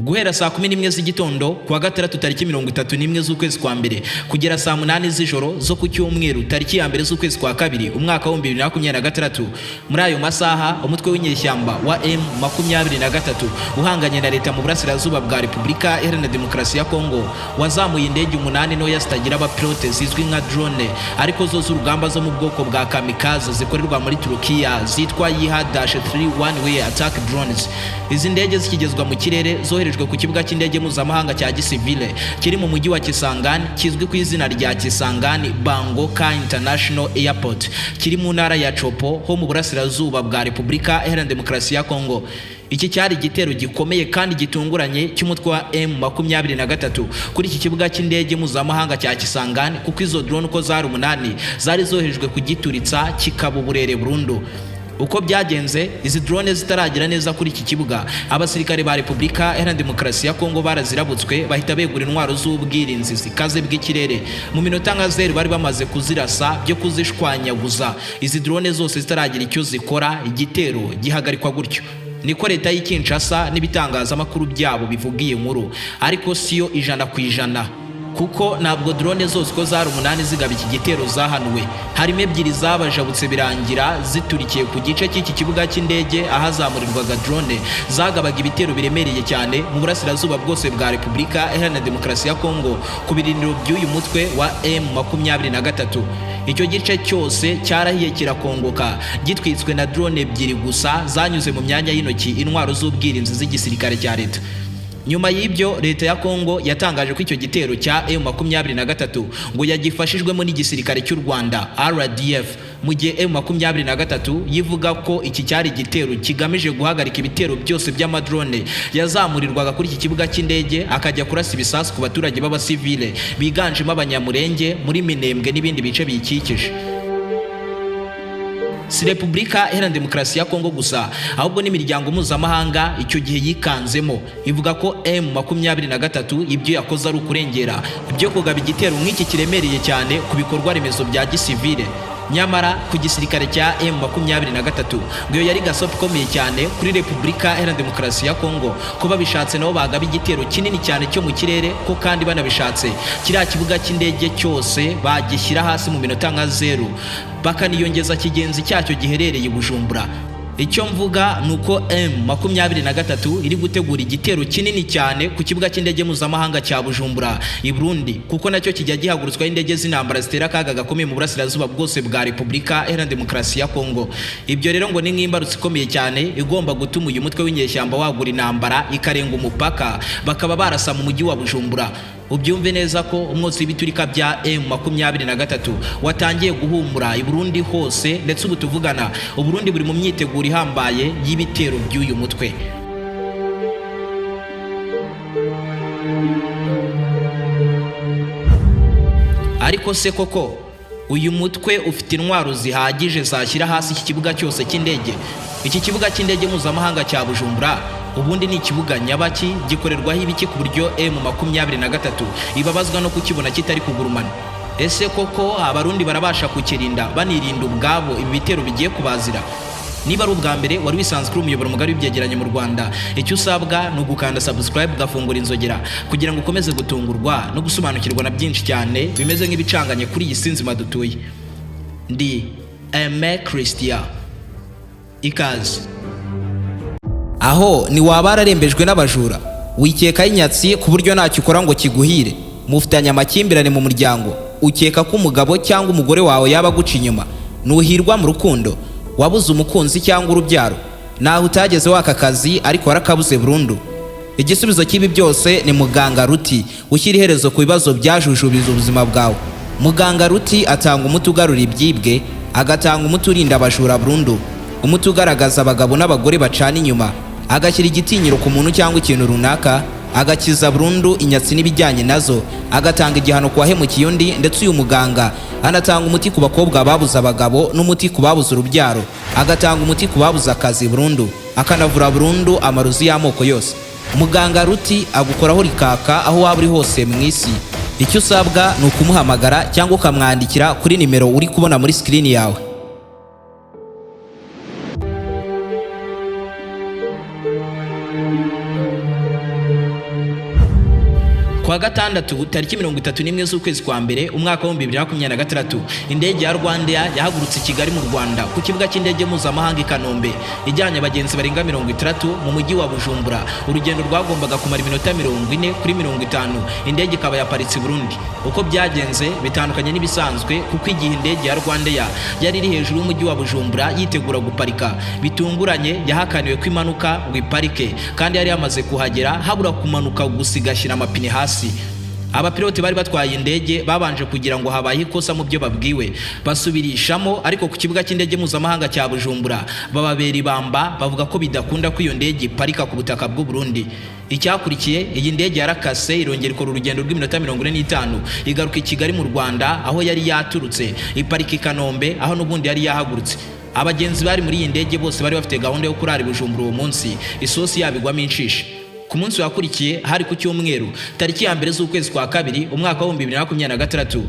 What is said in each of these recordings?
Guhera saa 11 z'igitondo kuwa gatandatu tariki 31 z'ukwezi kwa mbere kugera saa 8 z'ijoro zo ku cyumweru tariki ya 1 z'ukwezi kwa kabiri umwaka wa 2026, muri ayo masaha umutwe w'inyeshyamba wa M23 uhanganye na leta mu burasirazuba bwa Repubulika Iharanira Demokarasi ya Kongo wazamuye indege 8 ntoya zitagira abapilote zizwi nka drone, ariko zo z'urugamba zo mu bwoko bwa kamikaze zikorerwa muri Turukiya zitwa Yiha-3 one way attack drones. Izi ndege zikigezwa mu kirere zoherejwe ku kibuga cy'indege mpuzamahanga cya gisivile kiri mu mujyi wa Kisangani kizwi ku izina rya Kisangani Bangoka International Airport, kiri mu ntara ya Chopo ho mu burasirazuba bwa Repubulika Iharanira Demokarasi ya Kongo. Iki cyari igitero gikomeye kandi gitunguranye cy'umutwe wa M23 kuri iki kibuga cy'indege mpuzamahanga cya Kisangani, kuko izo drone uko zari 8 zari zoherejwe kugituritsa kikaba uburere burundu. Uko byagenze, izi drone zitaragera neza kuri iki kibuga, abasirikare ba Repubulika Iharanira Demokarasi ya Kongo barazirabutswe bahita begura intwaro z'ubwirinzi zikaze bw'ikirere. Mu minota nka 0 bari bamaze kuzirasa byo kuzishwanyaguza. Izi drone zose zitaragira icyo zikora, igitero gihagarikwa gutyo. Niko leta y'i Kinshasa n'ibitangazamakuru byabo bivuga iyi nkuru, ariko siyo 100%, kuko ntabwo drone zose uko zari 8 zigaba iki gitero zahanuwe. Harimo 2 zabajabutse birangira ziturikiye ku gice cy'iki kibuga cy'indege ahazamurirwaga drone zagabaga ibitero biremereye cyane mu burasirazuba bwose bwa Repubulika Iharanira Demokarasi ya Kongo ku birindiro by'uyu mutwe wa M23. Icyo gice cyose cyarahiye kirakongoka, gitwitswe na drone 2 gusa zanyuze mu myanya y'intoki intwaro z'ubwirinzi z'igisirikare cya leta. Nyuma y'ibyo, leta ya Kongo yatangaje ko icyo gitero cya M23 ngo yagifashijwemo n'igisirikare cy'u Rwanda RDF, mu gihe M23 yivuga ko iki cyari igitero kigamije guhagarika ibitero byose by'amadrone yazamurirwaga kuri iki kibuga cy'indege akajya kurasa ibisasu ku baturage b'abasivile biganjemo Abanyamurenge muri Minembwe n'ibindi bice biyikikije. Si Repubulika Iharanira Demokarasi ya Kongo gusa, ahubwo n'imiryango mpuzamahanga icyo gihe yikanzemo ivuga ko M23 ibyo yakoze ari ukurengera ibyo kugaba igitero nk'iki kiremereye cyane ku bikorwa remezo bya gisivile. Nyamara ku gisirikare cya M23 ngo iyo yari gasopo ikomeye cyane kuri Repubulika Iharanira Demokarasi ya Kongo, ko babishatse nabo bagaba igitero kinini cyane cyo mu kirere, ko kandi banabishatse kiriya kibuga cy'indege cyose bagishyira hasi mu minota nka 0, bakaniyongeza kigenzi cyacyo giherereye i Bujumbura. Icyo mvuga ni uko M23 iri gutegura igitero kinini cyane ku kibuga cy'indege mpuzamahanga cya Bujumbura i Burundi, kuko nacyo kijya gihagurutswaho indege z'intambara zitera akaga gakomeye mu burasirazuba bwose bwa Repubulika Iharanira Demokarasi ya Kongo. Ibyo rero ngo ni nk'imbarutso ikomeye cyane igomba gutuma uyu mutwe w'inyeshyamba wagura intambara ikarenga umupaka, bakaba barasa mu mujyi wa Bujumbura. Ubyumve neza ko umwotsi w'ibiturika bya M23 watangiye guhumura i Burundi hose, ndetse ubu tuvugana Uburundi buri mu myiteguro ihambaye y'ibitero by'uyu mutwe. Ariko se koko uyu mutwe ufite intwaro zihagije zashyira hasi iki kibuga cyose cy'indege? Iki kibuga cy'indege mpuzamahanga cya Bujumbura ubundi ni ikibuga nyabaki gikorerwaho ibiki ku buryo M23 ibabazwa no kukibona kitari kugurumana? Ese koko Abarundi barabasha kukirinda banirinda ubwabo ibi bitero bigiye kubazira? Niba ari ubwa mbere wari wisanzwe kuri umuyoboro mugari w'ibyegeranyo mu Rwanda, icyo usabwa ni ugukanda subscribe ugafungura inzogera kugira ngo ukomeze gutungurwa no gusobanukirwa na byinshi cyane bimeze nk'ibicanganye kuri iyi si nzima dutuye. Ndi Aime Christian, ikaze. Aho ni waba wararembejwe n'abajura, wikeka inyatsi ku buryo ntacyo ukora ngo kiguhire, mufitanye amakimbirane mu muryango, ukeka ko umugabo cyangwa umugore wawe yaba aguca inyuma, nuhirwa mu rukundo, wabuze umukunzi cyangwa urubyaro, naho utageze waka akazi ariko warakabuze burundu. Igisubizo cy'ibi byose ni Muganga Ruti ushyira iherezo ku bibazo byajujubiza ubuzima bwawe. Muganga Ruti atanga umuti ugarura ibyibwe, agatanga umuti urinda abajura burundu, umuti ugaragaza abagabo n'abagore bacana inyuma, agashyira igitinyiro ku muntu cyangwa ikintu runaka, agakiza burundu inyatsi n'ibijyanye nazo, agatanga igihano ku wahemukiye undi. Ndetse uyu muganga anatanga umuti ku bakobwa babuze abagabo n'umuti ku babuze urubyaro, agatanga umuti ku babuze akazi burundu, akanavura burundu amarozi y'amoko yose. Muganga Ruti agukoraho rikaka aho waba uri hose mu isi. Icyo usabwa ni ukumuhamagara cyangwa ukamwandikira kuri nimero uri kubona muri sikirini yawe. Kuwa gatandatu tariki 31 z'ukwezi kwa mbere umwaka wa 2026, indege ya Rwandair yahagurutse i Kigali mu Rwanda ku kibuga cy'indege mpuzamahanga i Kanombe, ijyanye abagenzi barenga 60 mu mujyi wa Bujumbura. Urugendo rwagombaga kumara iminota 40 kuri 50, indege ikaba yaparitse i Burundi. Uko byagenze bitandukanye n'ibisanzwe, kuko igihe indege ya Rwandair yari iri hejuru y'umujyi wa Bujumbura yitegura guparika, bitunguranye yahakaniwe ko imanuka ngo iparike, kandi yari yamaze kuhagera, habura kumanuka gusa igashyira amapine hasi. Abapilote bari batwaye indege babanje kugira ngo habaye ikosa mu byo babwiwe, basubirishamo, ariko ku kibuga cy'indege mpuzamahanga cya Bujumbura bababera ibamba, bavuga ko bidakunda ko iyo ndege iparika ku butaka bw'u Burundi. Icyakurikiye, iyi ndege yarakase, irongera ikora urugendo rw'iminota 45, igaruka i Kigali mu Rwanda aho yari yaturutse, iparika i Kanombe aho n'ubundi yari yahagurutse. Abagenzi bari muri iyi ndege bose bari bafite gahunda yo kurara i Bujumbura uwo munsi, isosi yabo igwamo inshishi. Ku munsi wakurikiye, hari ku cyumweru tariki ya 1 z'ukwezi kwa kabiri umwaka wa 2026,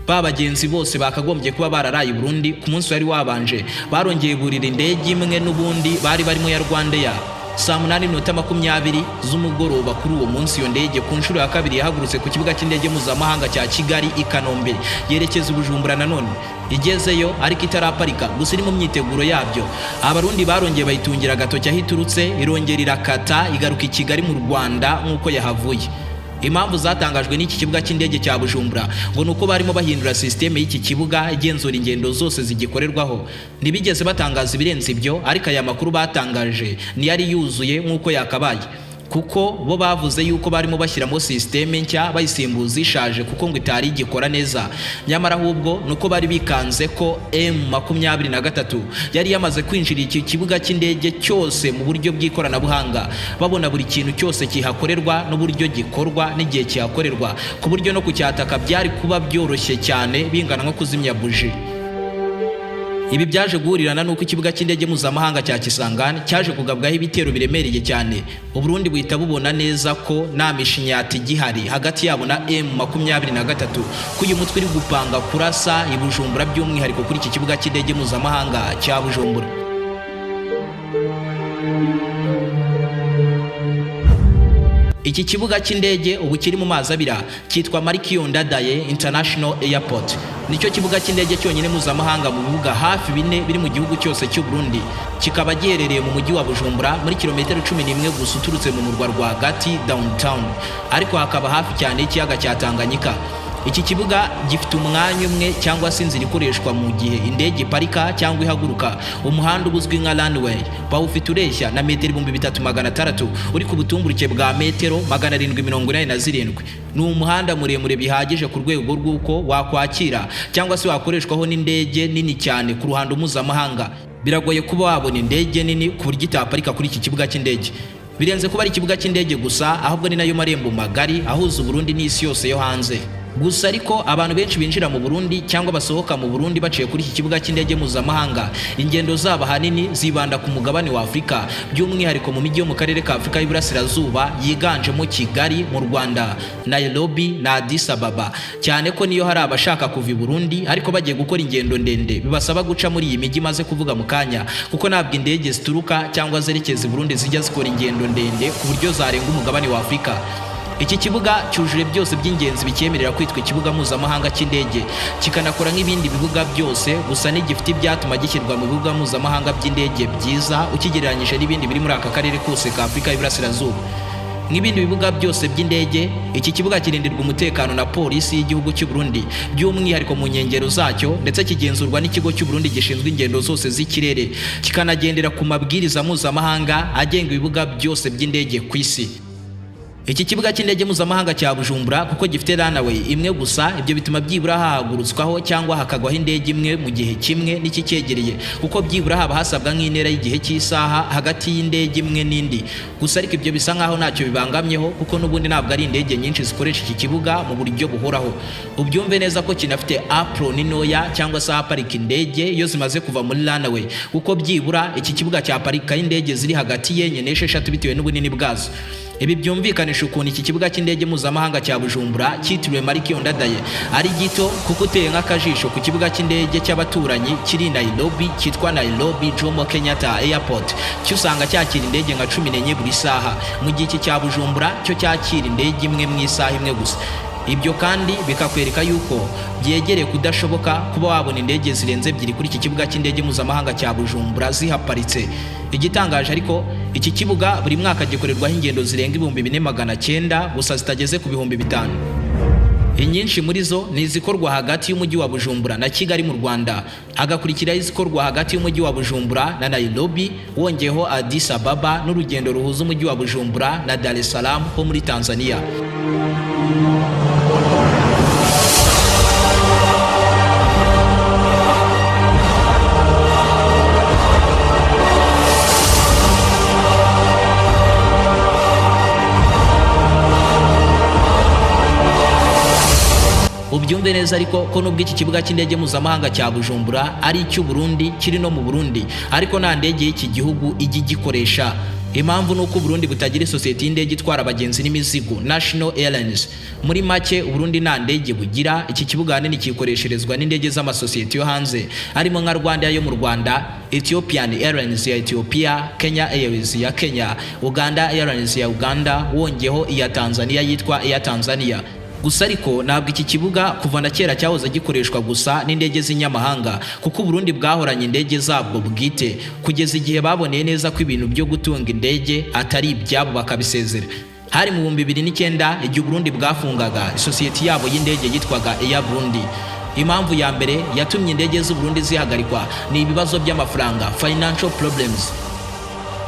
ba bagenzi bose bakagombye kuba bararaye i Burundi ku munsi wari wabanje barongeye burira indege imwe n'ubundi bari barimo ya Rwandair. Saa 8:20 z'umugoroba kuri uwo munsi, iyo ndege ku nshuro ya kabiri yahagurutse ku kibuga cy'indege mpuzamahanga cya Kigali i Kanombe, yerekeza i Bujumbura nanone. Igezeyo ariko itaraparika, gusa iri mu myiteguro yabyo, Abarundi barongeye bayitungira agatoki aho iturutse, irongera irakata, igaruka i Kigali mu Rwanda nk'uko yahavuye. Impamvu zatangajwe n'iki kibuga cy'indege cya Bujumbura ngo ni uko barimo bahindura sisiteme y'iki kibuga igenzura ingendo zose zigikorerwaho. Ntibigeze batangaza ibirenze ibyo, ariko aya makuru batangaje ntiyari yuzuye nk'uko yakabaye, kuko bo bavuze yuko barimo bashyiramo sisiteme nshya bayisimbuza ishaje kuko ngo itari igikora neza. Nyamara ahubwo ni uko bari bikanze ko M23 yari yamaze kwinjira iki kibuga cy'indege cyose mu buryo bw'ikoranabuhanga, babona buri kintu cyose kihakorerwa n'uburyo gikorwa n'igihe kihakorerwa, ku buryo no kucyataka byari kuba byoroshye cyane, bingana nko kuzimya buji. Ibi byaje guhurirana n'uko ikibuga cy'indege mpuzamahanga cya Kisangani cyaje kugabwaho ibitero biremereye cyane. Uburundi buhita bubona neza ko nta mishinyati igihari hagati yabo na M23, ko uyu mutwe uri gupanga kurasa i Bujumbura, by'umwihariko kuri iki kibuga cy'indege mpuzamahanga cya Bujumbura. Iki kibuga cy'indege ubu kiri mu mazi abira cyitwa Melchior Ndadaye International Airport. Nicyo kibuga cy'indege cyonyine mpuzamahanga mu bibuga hafi bine biri mu gihugu cyose cy'u Burundi, kikaba giherereye mu mujyi wa Bujumbura, muri kilometero 11 gusa uturutse mu murwa rwagati downtown, ariko hakaba hafi cyane y'ikiyaga cya Tanganyika. Iki kibuga gifite umwanya umwe cyangwa se inzira ikoreshwa mu gihe indege iparika cyangwa ihaguruka, umuhanda uba uzwi nka runway. Bawufite ureshya na metero 3600, uri ku butumburuke bwa metero 787. Ni umuhanda muremure bihagije ku rwego rw'uko wakwakira cyangwa se wakoreshwaho n'indege nini cyane ku ruhando mpuzamahanga. Biragoye kuba wabona indege nini ku buryo itaparika kuri iki kibuga cy'indege. Birenze kuba ari ikibuga cy'indege gusa, ahubwo ni nayo marembo magari ahuza Uburundi n'isi yose yo hanze. Gusa ariko abantu benshi binjira mu Burundi cyangwa basohoka mu Burundi baciye kuri iki kibuga cy'indege mpuzamahanga, ingendo zabo ahanini zibanda ku mugabane wa Afurika, by'umwihariko mu mijyi yo mu karere ka Afurika y'Iburasirazuba yiganjemo Kigali mu Rwanda, Nairobi na Addis Ababa, cyane ko niyo hari abashaka kuva i Burundi ariko bagiye gukora ingendo ndende bibasaba guca muri iyi mijyi imaze kuvuga mu kanya, kuko ntabwo indege zituruka cyangwa zerekeza i Burundi zijya zikora ingendo ndende ku buryo zarenga umugabane wa Afurika. Iki kibuga cyujuje byose by'ingenzi bicyemerera kwitwa ikibuga mpuzamahanga cy'indege, kikanakora nk'ibindi bibuga byose, gusa ntigifite ibyatuma gishyirwa mu bibuga mpuzamahanga by'indege byiza ukigereranyije n'ibindi biri muri aka karere kose ka Afurika y'Iburasirazuba. Nk'ibindi bibuga byose by'indege, iki kibuga kirindirwa umutekano na polisi y'igihugu cy'u Burundi, by'umwihariko mu nkengero zacyo, ndetse kigenzurwa n'ikigo cy'u Burundi gishinzwe ingendo zose z'ikirere, kikanagendera ku mabwiriza mpuzamahanga agenga ibibuga byose by'indege ku isi. Iki kibuga cy'indege mpuzamahanga cya Bujumbura, kuko gifite runway imwe gusa, ibyo bituma byibura hahagurutswaho cyangwa hakagwaho indege imwe mu gihe kimwe n'ikicyegereye, kuko byibura haba hasabwa nk'intera y'igihe cy'isaha hagati y'indege imwe n'indi. Gusa ariko ibyo bisa nkaho ntacyo bibangamyeho, kuko n'ubundi ntabwo ari indege nyinshi zikoresha iki kibuga mu buryo buhoraho. Ubyumve neza ko kinafite apron ntoya cyangwa se ahaparika indege iyo zimaze kuva muri runway, kuko byibura iki kibuga cyaparikaho indege ziri hagati y'enye n'esheshatu bitewe n'ubunini bwazo. Ibi byumvikanisha ukuntu iki kibuga cy'indege mpuzamahanga cya Bujumbura cyitiriwe Melchior Ndadaye ari gito, kuko uteye nk'akajisho ku kibuga cy'indege cy'abaturanyi kiri Nairobi cyitwa Nairobi Jomo Kenyatta Airport, cyo usanga cyakira indege nka 14 buri saha, mu gihe iki cya Bujumbura cyo cyakira indege imwe mu isaha imwe gusa. Ibyo kandi bikakwereka yuko byegereye kudashoboka kuba wabona indege zirenze ebyiri kuri iki kibuga cy'indege mpuzamahanga cya Bujumbura zihaparitse. Igitangaje ariko, iki kibuga buri mwaka gikorerwaho ingendo zirenga 4900 gusa zitageze ku 5000. Inyinshi muri zo ni izikorwa hagati y'umujyi wa Bujumbura na Kigali mu Rwanda, hagakurikiraho izikorwa hagati y'umujyi wa Bujumbura na Nairobi, wongeyeho Addis Ababa n'urugendo ruhuza umujyi wa Bujumbura na Dar es Salaam ho muri Tanzania. Ubyumve neza ariko ko nubwo iki kibuga cy'indege mpuzamahanga cya Bujumbura ari icy'u Burundi, kiri no mu Burundi, ariko nta ndege y'iki gihugu ijya igikoresha. Impamvu ni uko Burundi butagira isosiyete y'indege itwara abagenzi n'imizigo, National Airlines. Muri make, Burundi nta ndege bugira. Iki kibuga ahanini kikoresherezwa n'indege z'amasosiyete yo hanze, harimo nka Rwanda yo mu Rwanda, Ethiopian Airlines ya Ethiopia, Kenya Airways ya Kenya, Uganda Airlines ya Uganda, wongeyeho iya Tanzania yitwa Air Tanzania. Gusa ariko ntabwo iki kibuga kuva na kera cyahoze gikoreshwa gusa n'indege z'inyamahanga, kuko Burundi bwahoranye indege zabwo bwite kugeza igihe baboneye neza ko ibintu byo gutunga indege atari ibyabo, bakabisezera. Hari mu 2009, igihe Burundi bwafungaga isosiyete yabo y'indege yitwaga Air Burundi. Impamvu ya mbere yatumye indege z'u Burundi zihagarikwa ni ibibazo by'amafaranga, financial problems.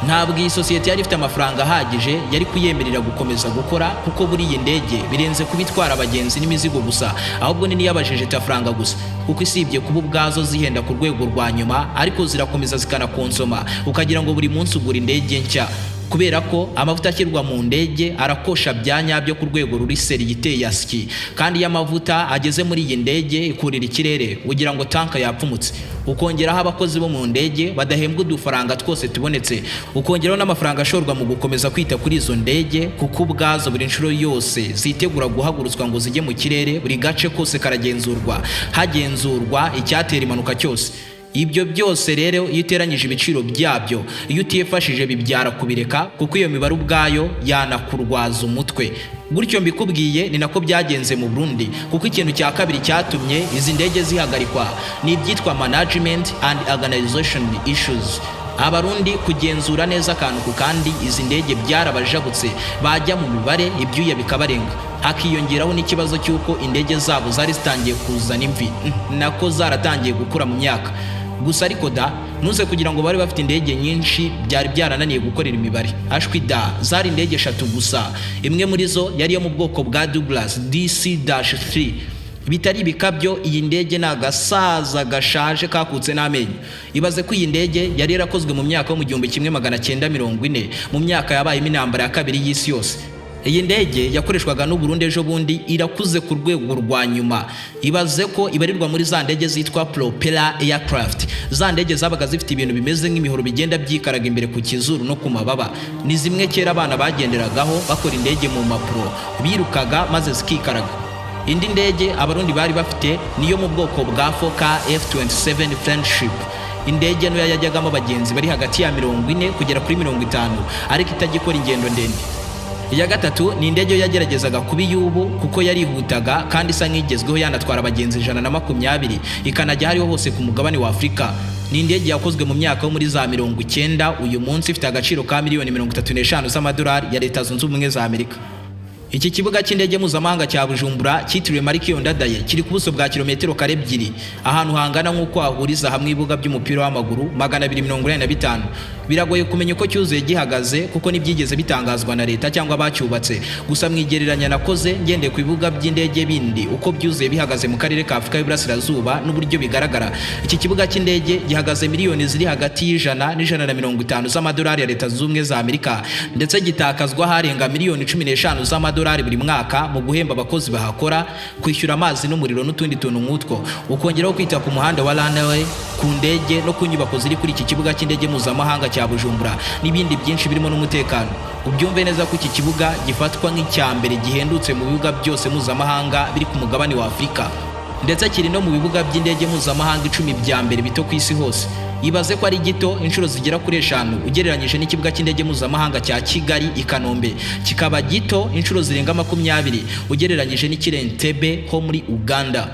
Ntabwo iyi sosiyete yari ifite amafaranga ahagije yari kuyemerera gukomeza gukora, kuko buri iyi ndege birenze kuba itwara abagenzi n'imizigo gusa, ahubwo ni n'iy'abajejetafaranga gusa, kuko isibye kuba ubwazo zihenda ku rwego rwa nyuma, ariko zirakomeza zikanakonsoma ukagira ngo buri munsi ugura indege nshya, kubera ko amavuta ashyirwa mu ndege arakosha bya nyabyo ku rwego ruri seri iteye asyi. Kandi iyo amavuta ageze muri iyi ndege ikurira ikirere ugira ngo tanka yapfumutse. Ukongeraho abakozi bo mu ndege badahembwa udufaranga twose tubonetse, ukongeraho n'amafaranga ashorwa mu gukomeza kwita kuri izo ndege, kuko ubwazo buri nshuro yose zitegura guhagurutswa ngo zijye mu kirere, buri gace kose karagenzurwa, hagenzurwa icyatera impanuka cyose. Ibyo byose rero iyo uteranyije ibiciro byabyo, iyo utifashije bibyara kubireka, kuko iyo mibare ubwayo yanakurwaza umutwe. Gutyo mbikubwiye ni nako byagenze mu Burundi, kuko ikintu cya kabiri cyatumye izi ndege zihagarikwa ni ibyitwa management and organization issues. Abarundi kugenzura neza akantu ku kandi izi ndege byarabajabutse, bajya mu mibare ibyuya bikabarenga. Hakiyongeraho n'ikibazo cy'uko indege zabo zari zitangiye kuzana imvi, nako zaratangiye gukura mu myaka. Gusa ariko da, ntuze kugira ngo bari bafite indege nyinshi byari byarananiye gukorera imibare. Ashwi da, zari indege eshatu gusa. Imwe muri zo yari iyo mu bwoko bwa Douglas DC-3. Bitari ibikabyo, iyi ndege ni agasaza gashaje kakutse n'amenyo. Ibaze ko iyi ndege yari yarakozwe mu myaka yo mu 1940, mu myaka yabayemo intambara ya kabiri y'isi yose. Iyi ndege yakoreshwaga n'u Burundi ejo bundi irakuze ku rwego rwa nyuma. Ibaze ko ibarirwa muri za ndege zitwa propeller aircraft, za ndege zabaga zifite ibintu bimeze nk'imihoro bigenda byikaraga imbere ku kizuru no ku mababa. Ni zimwe kera abana bagenderagaho bakora indege mu mpapuro, birukaga maze zikikaraga. Indi ndege Abarundi bari bafite niyo mu bwoko bwa Fokker F27 Friendship, indege ntoya yajyagamo abagenzi bari hagati ya 40 kugera kuri 50, ariko itajya ingendo ndende. Iya gatatu ni indege yo yageragezaga kuba iy'ubu, kuko yarihutaga kandi isa nk'igezweho, yanatwara abagenzi 120, ikanajya hariho hose ku mugabane wa Afurika. Ni indege yakozwe mu myaka yo muri za 90. Uyu munsi ifite agaciro ka miliyoni 35 z'amadolari ya Leta Zunze Ubumwe za Amerika. Iki kibuga cy'indege mpuzamahanga cya Bujumbura cyitiriwe Melchior Ndadaye kiri ku buso bwa kilometero kare 2, ahantu hangana nk'uko hahuriza hamwe ibibuga by'umupira w'amaguru 285. Biragoye kumenya uko cyuzuye gihagaze, kuko ntibyigeze bitangazwa na leta cyangwa abacyubatse. Gusa mu igereranya nakoze ngendeye ku bibuga by'indege bindi uko byuzuye bihagaze mu karere ka Afurika y'Iburasirazuba n'uburyo bigaragara, iki kibuga cy'indege gihagaze miliyoni ziri hagati y'100 na 150 z'amadolari ya Leta Zunze Ubumwe za Amerika, ndetse gitakazwa harenga miliyoni 15 z'amadolari buri mwaka mu guhemba abakozi bahakora, kwishyura amazi n'umuriro n'utundi tuntu nk'utwo, ukongeraho kwita ku muhanda wa runway, ku ndege no ku nyubako ziri kuri iki kibuga cy'indege mpuzamahanga. cya Bujumbura n'ibindi byinshi birimo n'umutekano. Ubyumve neza ko iki kibuga gifatwa nk'icya mbere gihendutse mu bibuga byose mpuzamahanga biri ku mugabane wa Afurika, ndetse kiri no mu bibuga by'indege mpuzamahanga 10 bya mbere bito ku isi hose. Ibaze ko ari gito inshuro zigera kuri 5 ugereranyije n'ikibuga cy'indege mpuzamahanga cya Kigali i Kanombe, kikaba gito inshuro zirenga 20 ugereranyije n'ikiri Entebbe ho muri Uganda.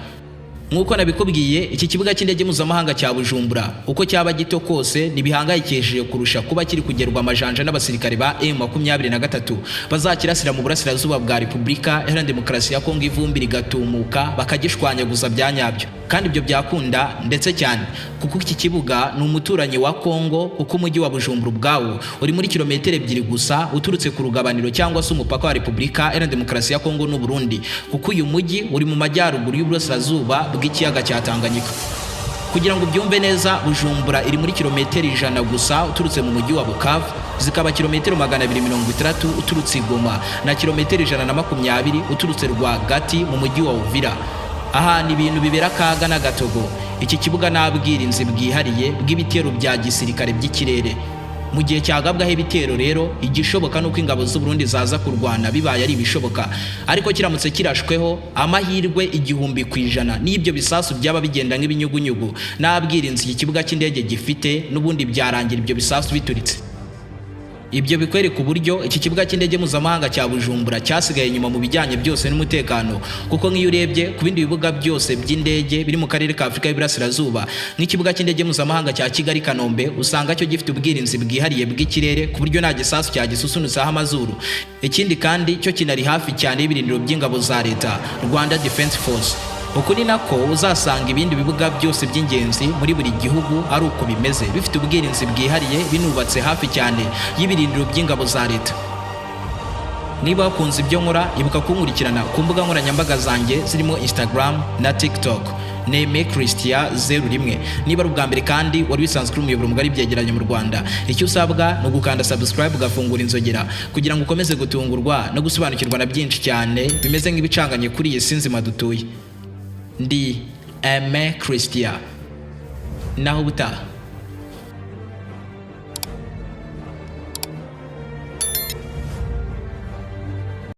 Nk'uko nabikubwiye, iki kibuga cy'indege mpuzamahanga cya Bujumbura uko cyaba gito kose ntibihangayikishije kurusha kuba kiri kugerwa amajanja n'abasirikare ba M23 bazakirasira mu burasirazuba bwa Repubulika Iharanira Demokarasi ya Kongo, ivumbi rigatumuka bakagishwanyaguza bya nyabyo. Kandi ibyo byakunda ndetse cyane, kuko iki kibuga ni umuturanyi wa Kongo, kuko umujyi wa Bujumbura ubwawo uri muri kilometero 2 gusa uturutse ku rugabaniro cyangwa se umupaka wa Repubulika Iharanira Demokarasi ya Kongo n'u Burundi, kuko uyu mujyi uri mu majyaruguru y'uburasirazuba bw'ikiyaga cya Tanganyika. Kugira ngo ubyumve neza, Bujumbura iri muri kilometero 100 gusa uturutse mu mujyi wa Bukavu, zikaba kilometero 260 uturutse i Goma na kilometero 120 uturutse rwagati mu mujyi wa Uvira, ahantu ibintu bibera akaga n'agatogo. Iki kibuga nta bwirinzi bwihariye bw'ibitero bya gisirikare by'ikirere. Mu gihe cyagabwaho ibitero rero, igishoboka nuko ingabo z'u Burundi zaza kurwana bibaye ari ibishoboka, ariko kiramutse kirashweho, amahirwe 1000% n'ibyo bisasu byaba bigenda nk'ibinyugunyugu, nta bwirinzi iki kibuga cy'indege gifite, n'ubundi byarangira ibyo bisasu bituritse. Ibyo bikwereka uburyo iki kibuga cy'indege mpuzamahanga cya Bujumbura cyasigaye inyuma mu bijyanye byose n'umutekano, kuko nk'iyo urebye ku bindi bibuga byose by'indege biri mu karere ka Afurika y'Iburasirazuba, nk'ikibuga cy'indege mpuzamahanga cya Kigali Kanombe, usanga cyo gifite ubwirinzi bwihariye bw'ikirere ku buryo nta gisasu cyagisusunutseho amazuru. Ikindi kandi, cyo kinari hafi cyane y'ibirindiro by'ingabo za leta, Rwanda Defense Force. Uku ni nako uzasanga ibindi bibuga byose by'ingenzi muri buri gihugu ari uko bimeze, bifite ubwirinzi bwihariye, binubatse hafi cyane y'ibirindiro by'ingabo za leta. Niba wakunze ibyo nkora, ibuka kunkurikirana ku mbuga nkoranyambaga zanjye zirimo Instagram na TikTok, Neme Christian 01. Niba ari ubwa mbere kandi wari wisanzwe uri umuyoboro mugari byegeranye mu Rwanda, icyo usabwa ni ugukanda subscribe, ugafungura inzogera kugira ngo ukomeze gutungurwa no gusobanukirwa na byinshi cyane bimeze nk'ibicanganye kuri iyi si nzima dutuye. Ndi Aime Christian, naho ubutaha.